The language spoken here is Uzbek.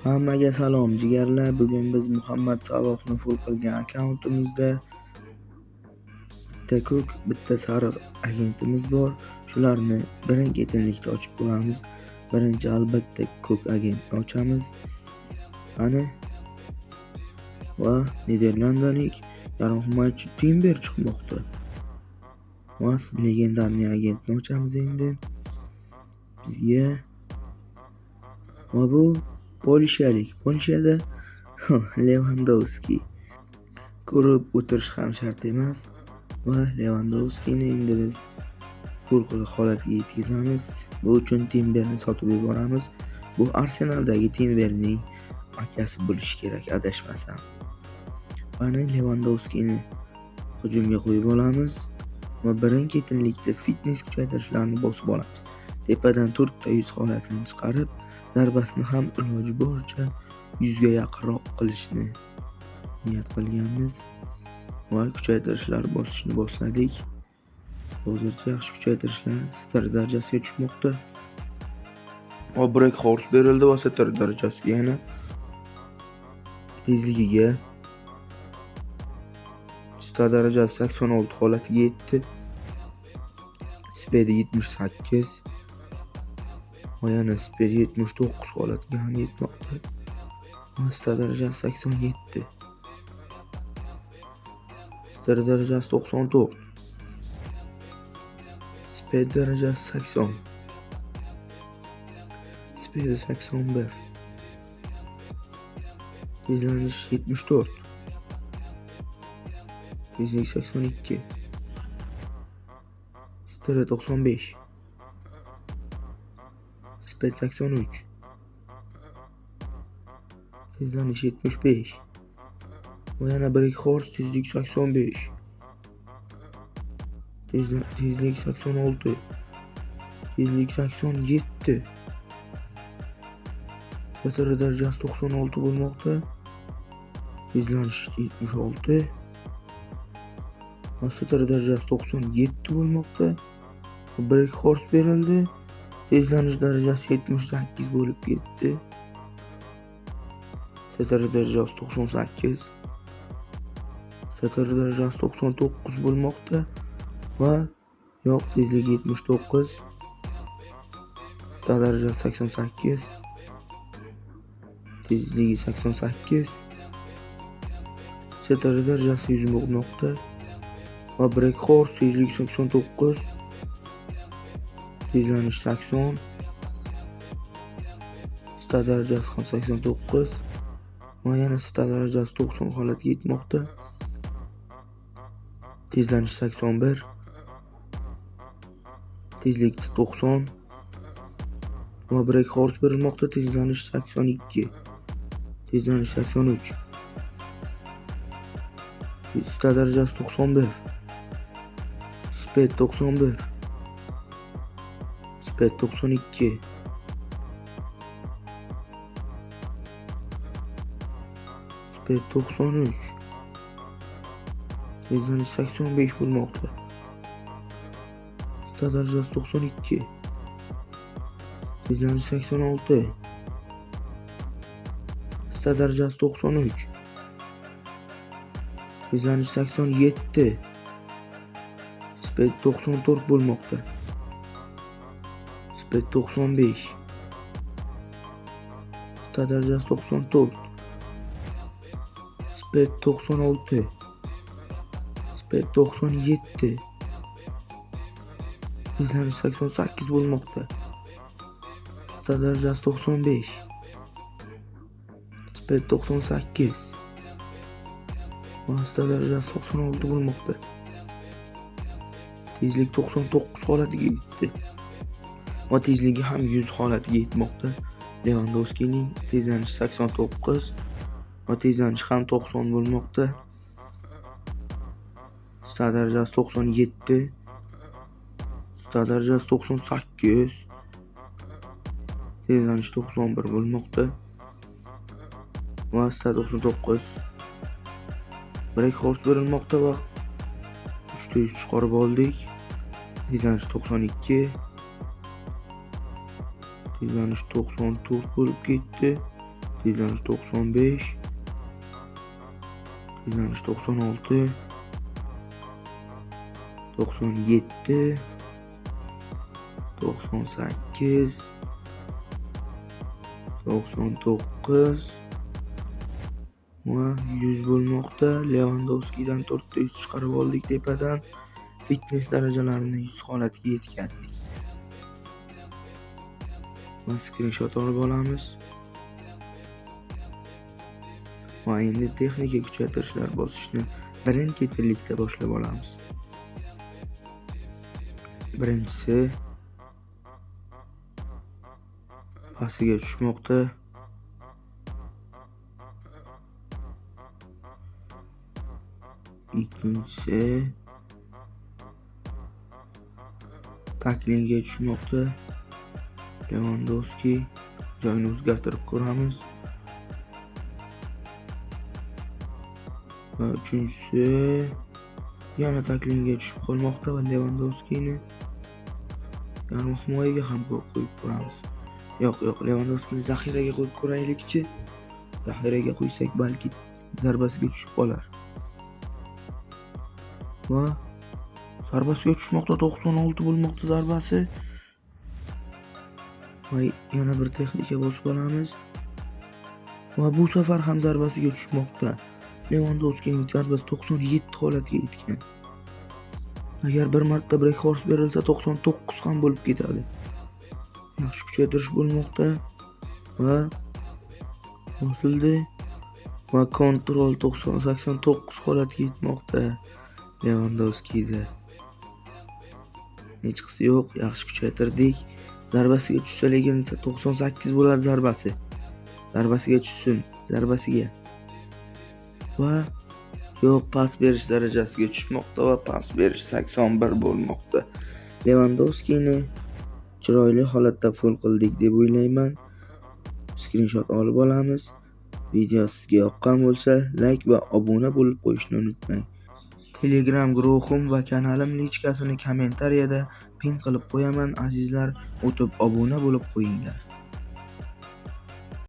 Hammaga salom jigarlar. Bugun biz Muhammad Salohni full qilgan akkauntimizda bitta ko'k, bitta sariq agentimiz bor. Shularni birin-ketinlikda ochib ko'ramiz. Birinchi albatta ko'k agentni ochamiz. Qani? Va Niderlandiyalik yarim himoyachi Timber chiqmoqda. Va legendarniy agentni ochamiz endi. Bizga va bu Polshalik. Polshada Levandovski. Ko'rib o'tirish ham shart emas. Va Levandovskini endi biz full holatiga yetkazamiz. Bu uchun Timberni sotib yuboramiz. Bu Arsenaldagi Timberning akasi bo'lishi kerak, adashmasam. Qani Levandovskini hujumga qo'yib olamiz va birin-ketinlikda fitness kuchaytirishlarni bosib olamiz. Tepadan 4 ta 100 holatini chiqarib, zarbasini ham iloji boricha 100 ga yaqinroq qilishni niyat qilganmiz va kuchaytirishlar bosishni boshladik. Hozircha yaxshi kuchaytirishlar STR darajasiga tushmoqda. Va break horse berildi va STR darajasiga yana tezligiga STA darajasi 86 holatiga yetdi. Speedi 78 va yana speed 79 holatiga ham yetmoqda. Va STA darajasi 87. STR darajasi 94. Speed darajasi 80. Speed 81. Tezlanish 74. Tezlik 82. STR 95. Speed 83. Tezlanish 75. Va yana break horse tezlik 85. Tezlik 86. Tezlik 87. STR darajasi 96 bo'lmoqda. Tezlanish 76. Va STR darajasi 97 bo'lmoqda. Break horse berildi. Tezlanish darajasi 78 bo'lib ketdi. STR darajasi 98. STR darajasi 99 bo'lmoqda va yo'q, tezligi 79. STA darajasi 88. Tezligi 88. STR darajasi 100 bo'lmoqda. Va break horse tezlik 89. Tezlanish 80. STA darajasi ham 89. Va yana STA darajasi 90 holatiga yetmoqda. Tezlanish 81. Tezlik 90. Va break horse berilmoqda. Tezlanish 82. Tezlanish 83. STA darajasi 91. Speed 91. Speed 92. Speed 93. Tezlanish 85 bo'lmoqda. STA darajasi 92. Tezlanish 86. STA darajasi 93. Tezlanish 87. Speed 94 bo'lmoqda. Speed 95. STA darajasi 94. Speed 96. Speed 97. Tezlanish 88 bo'lmoqda. STA darajasi 95. Speed 98. Va STA darajasi 96 bo'lmoqda. Tezlik 99 holatiga yetdi. Va tezligi ham 100 holatiga yetmoqda. Levandovskining tezlanishi 89 va tezlanishi ham 90 bo'lmoqda. STA darajasi 97. STA darajasi 98. Tezlanish 91 bo'lmoqda. Va STA 99. Break horse berilmoqda va 3 ta 100 chiqarib oldik. Tezlanish 92. Tezlanish 94 bo'lib ketdi. Tezlanish 95. Tezlanish 96. 97. 98. 99 va 100 bo'lmoqda. Levandovskidan 4 ta 100 chiqarib oldik tepadan. Fitness darajalarini 100 holatiga yetkazdik. Va skrinshot olib olamiz. Va endi texnika kuchaytirishlar bosishni birin-ketinlikda boshlab olamiz. Birinchisi pasiga tushmoqda. Ikkinchisi taklingga tushmoqda. Levandovski joyini o'zgartirib ko'ramiz. Va uchinchisi yana taklingga tushib qolmoqda va Levandovskini yarim himoyaga ham qo'yib ko'ramiz. Yo'q, Levandovskini zaxiraga qo'yib ko'raylikchi. Zaxiraga qo'ysak balki zarbasiga tushib qolar. Va zarbasiga tushmoqda, 96 bo'lmoqda zarbasi. Va yana bir texnika bosib olamiz. Va bu safar ham zarbasiga tushmoqda. Levandovskining zarbasi 97 holatiga yetgan. Agar bir marta break horse berilsa 99 ham bo'lib ketadi. Yaxshi kuchaytirish bo'lmoqda va bosildi va kontrol 89 holatiga yetmoqda Levandovskida. Hechqisi yo'q, yaxshi kuchaytirdik. Zarbasiga tushsa lekin 98 bo'ladi zarbasi. Zarbasiga tushsin, zarbasiga. Va yo'q, pas berish darajasiga tushmoqda va pas berish 81 bo'lmoqda. Levandovskini chiroyli holatda full qildik deb o'ylayman. Skrinshot olib olamiz. Video sizga yoqqan bo'lsa, like va obuna bo'lib qo'yishni unutmang. Telegram guruhim va kanalim lichkasini kommentariyada pin qilib qo'yaman azizlar, o'tib obuna bo'lib qo'yinglar.